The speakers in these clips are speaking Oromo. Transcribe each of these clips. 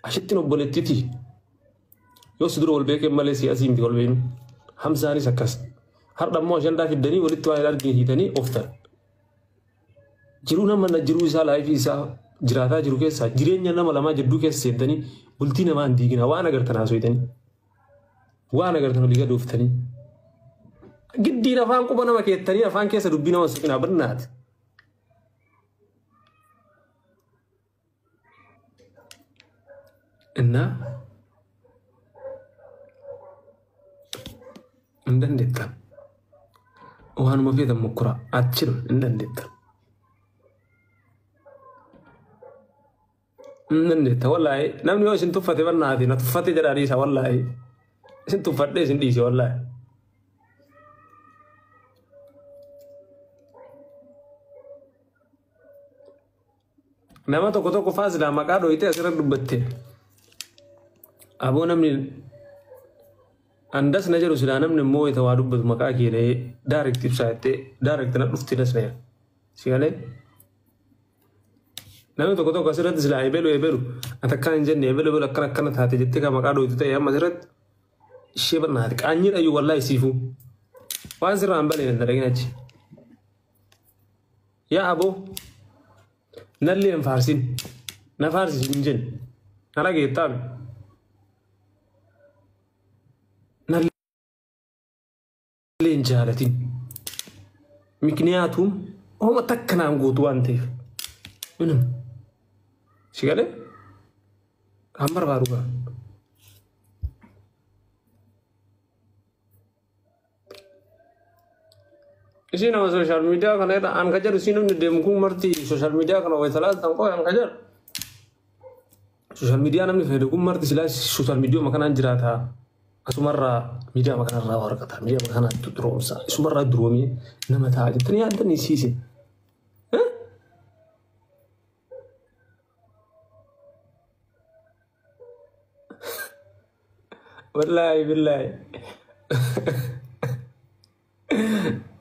Ashittiin obboleettiti. Yoo si dura wal beekeen malee siyaasii miti wal beeknu. Hamzaanis akkas. Har'a immoo ashandaa fiddanii walitti waan hin argine hiitanii ooftan. Jiruu nama na jiruu isaa laayifii isaa jiraataa jiru keessaa jireenya nama lamaa jidduu keessa seentanii bultii namaa hin diigina waan agartan haasoytanii. Waan agartan olii gad ooftanii. Giddiin afaan quba nama keettanii afaan keessa dubbii nama suqinaa bannaati. Innaa hin dandeettan. Waanuma feetan mokkoraa achirra hin dandeettan. Hin dandeetta wallaahi namni yoo isin tuffate bannaati na tuffate jedhaa dhiisa wallaahi. Isin tuffadhee isin dhiise wallaahi. Nama tokko tokko faa silaa maqaa dhooytee asirra dubbatte. Aboo namni andas na jedhu silaa namni immoo wayita waa dubbatu maqaa kee dhahee direct ibsaa jettee direct na dhufti das na jedha. Si galee? Namni tokko tokko asirratti silaa ebelu ebelu ati akkana hin jenne ebelu ebelu akkana akkana taate jettee kan maqaa dhooytu ta'e amma asirratti ishee barnaati qaanyii dhayyuu wallaahi siifuu. Waan sirraa hin baleen hin dalagin achi. Yaa aboo nallee hin faarsin na faarsisi hin jenne na dhageettaami. Nallee hin jaalatin. Mikniyaatuun homa takka naan gootu waan ta'eef. Minum. Si galee? Kan barbaadu gaa. Isii nama sooshaal miidiyaa kana irra an ka jedhu isii namni deemu kun marti sooshaal miidiyaa kana wayita laaltan qoy an ka jedhu. Sooshaal miidiyaa namni fayyadu kun marti silaa sooshaal miidiyaa kanaan jiraata. Asumarraa miidiyaa kanarraa waa argata. Miidiyaa kanaan duroomsa. Isumarraa duroomee nama ta'a jettanii yaaddanii siise. Wallaahi billaahi.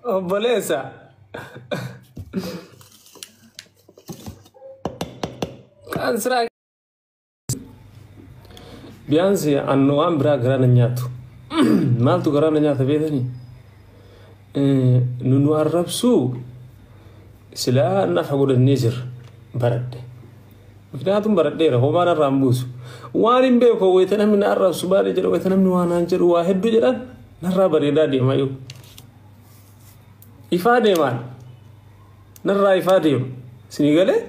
Obboleessa. Kan siraa Biyaansi an waan biraa garaa na nyaatu. Maaltu garaa na nyaata beekanii? Nu nu arrabsuu silaa nafa godhannee jirra baradhe. Mikniyaatum baradheera homaa narraa hin buusu. Waan hin beeku wayita namni na arrabsu baadhee jedha wayita namni waa naan jedhu waa hedduu jedhan narraa bareedaa deema yoo. Ifaa deemaan narraa ifaa deema. Isinii galee?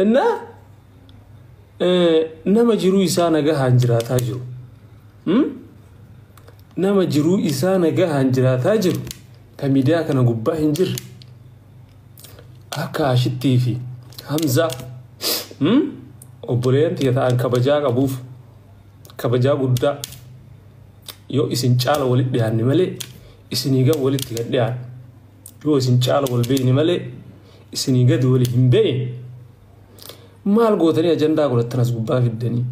Innaa nama jiruu isaa nagahaan jiraataa jiru. Nama jiruu isaa nagahaan jiraataa jiru kan miidiyaa kana gubbaa hin jirre akka Ashittii fi Hamzaa obboleeyyan tiyya ta'an kabajaa qabuuf kabajaa guddaa yoo isin caala walitti dhiyaanne malee isinii gad walitti gad dhiyaanne yoo isin caala wal beekne malee isinii gadi wali hin beekne maal gootanii ajandaa godhattan as gubbaa fiddanii?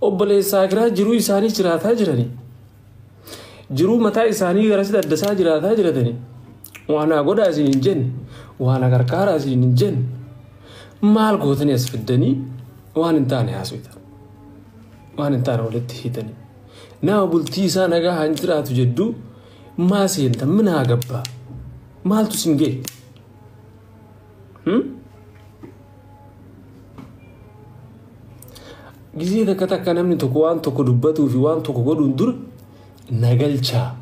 Obboleessa akiraa jiruu isaanii jiraataa jiranii. Jiruu mataa isaanii garasitti addasaa jiraataa jiratanii. Waa naa godhaa isin hin jenne, waa na gargaaraa isin hin jenne. Maal gootanii as fiddanii waan hin taane haasoftan. Waan hin taane walitti hiitanii. Nama bultii isaa nagaa haan jiraatu jedduu maa seentan minaa gabbaa. Maaltu sin ga'e? Gizee takka takka namni tokko waan tokko dubbatuu fi waan tokko godhuun dura na galchaa